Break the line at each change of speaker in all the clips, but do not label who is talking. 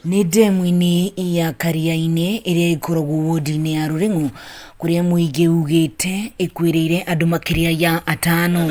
Nĩ ndemu-inĩ ya Karia-inĩ ĩrĩa ĩkoragwo wodi-inĩ ya Rũrĩng'ũ kũrĩa mũingĩ ugĩte ĩkuĩrĩire andũ makĩria ya atano.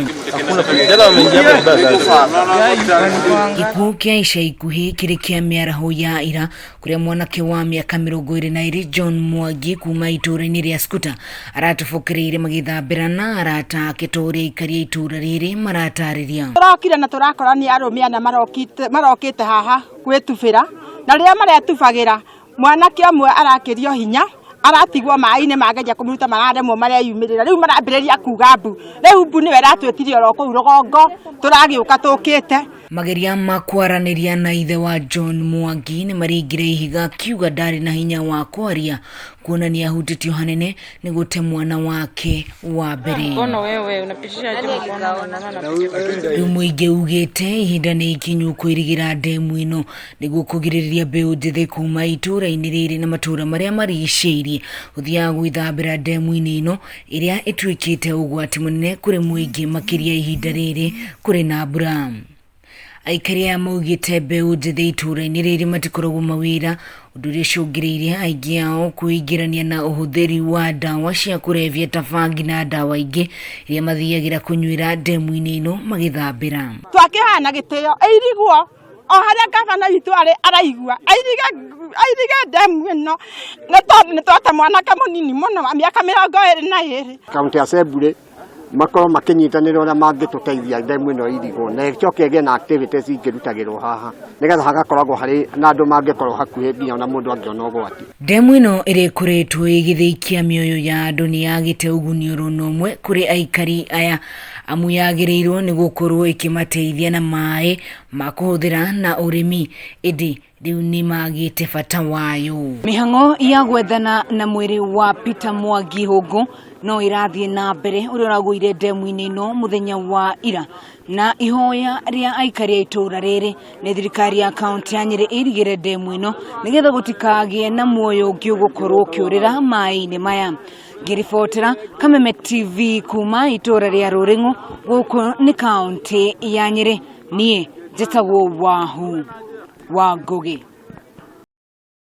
Gĩkuũ kĩa ica ikuhĩ kĩrĩ kĩa mĩaraho ya ira kũrĩa mwanake wa mĩaka 22 John Mwangi kuma itũũra-inĩ rĩa Skuta aratobokereire magĩthambĩra na arata ake ta ũrĩa aikari a itũũra rĩrĩ maratarĩria.
Tũrokire na tũrakora nĩ arũme ana marokite marokĩte haha gwĩtubĩra na rĩrĩa maretubagĩra mwanake ũmwe arakĩrio hinya aratigwo maĩ-inĩ mageria kũmũruta mararemwo mareyumĩrĩra rĩu marambĩrĩria kuga mbu rĩu mbu nĩyo ĩratwĩtirie oro kũu rũgongo tũragĩũka tũkĩte.
Mageria ma kwaranĩria na ithe wa John Mwangi nĩ maringire ihiga akiuga ndarĩ na hinya wa kwaria kuona nĩ ahutĩtio hanene nĩ gũte mwana wake wa mbere.
Mkono wewe unapitisha aje mkono na mama anapiga.
Rĩu mũingĩ ugĩte ihinda nĩ ikinyu kwĩrigĩra ndemu ĩno nĩguo kũgirĩrĩria mbeũ njĩthĩ kuma itũũra-inĩ rĩrĩ na matũũra marĩa marigicĩirie gũthiaga gwĩthambĩra ndemu-inĩ ĩno ĩrĩa ĩtuĩkĩte ũgwati mũnene kũrĩ mũingĩ makĩria ihinda rĩrĩ kũrĩ na mbura. Aikari aya maugĩte mbeũ njĩthĩ itũũra-inĩ rĩrĩ matikoragwo mawĩra ũndũ ũrĩa ũcũngĩrĩirie aingĩ ao kwĩingĩrania na ũhũthĩri wa ndawa cia kũrebia ta bangi na ndawa ingĩ iria mathiagĩra kũnyuĩra ndemu-inĩ ĩno magĩthambĩra.
Twakĩhana gĩtĩo ĩirigwo o harĩa gavana witũ arĩ araigua airige airige ndemu ĩno nĩ tondũ nĩ twate mwanake mũnini mũno wa mĩaka 22.
County Assembly makorwo makĩnyitanĩra ũrĩa mangĩtũteithia ndemu ĩno ĩirigwo na ĩcoke ĩgĩe na activities ingĩrutagĩrwo haha nĩgetha hagakoragwo harĩ na andũ mangĩkorwo hakuhĩ nginya ona mũndũ angĩona ũgwati.
Ndemu ĩno ĩrĩa ĩkoretwo ĩgĩthĩkia mĩoyo ya andũ nĩ yagĩte ũguni oro na ũmwe kũrĩ aikari aya amu yagĩrĩirwo nĩ gũkorwo ĩkĩmateithia na maĩ ma kũhũthĩra na ũrĩmi ĩndĩ rĩu nĩ magĩte bata wayo.
Mĩhang'o ya gwethana na mwĩrĩ wa Peter Mwangi Hũngũ no ĩrathiĩ na mbere ũrĩa ũragũire ndemu-inĩ ĩno mũthenya wa ira na ihoya rĩa aikari a itũũra rĩrĩ nĩ thirikari ya kaunti ya Nyĩrĩ ĩrigĩre ndemu ĩno nĩgetha gũtikagĩe na muoyo ũngĩ ũgũkorwo ũkĩũrĩra maĩ-inĩ maya. Ngĩribotera Kameme TV kuma itũũra rĩa Rũrĩng'ũ gũkũ nĩ kaunti ya Nyĩrĩ, niĩ njĩtagwo Wahu wa Ngũgĩ.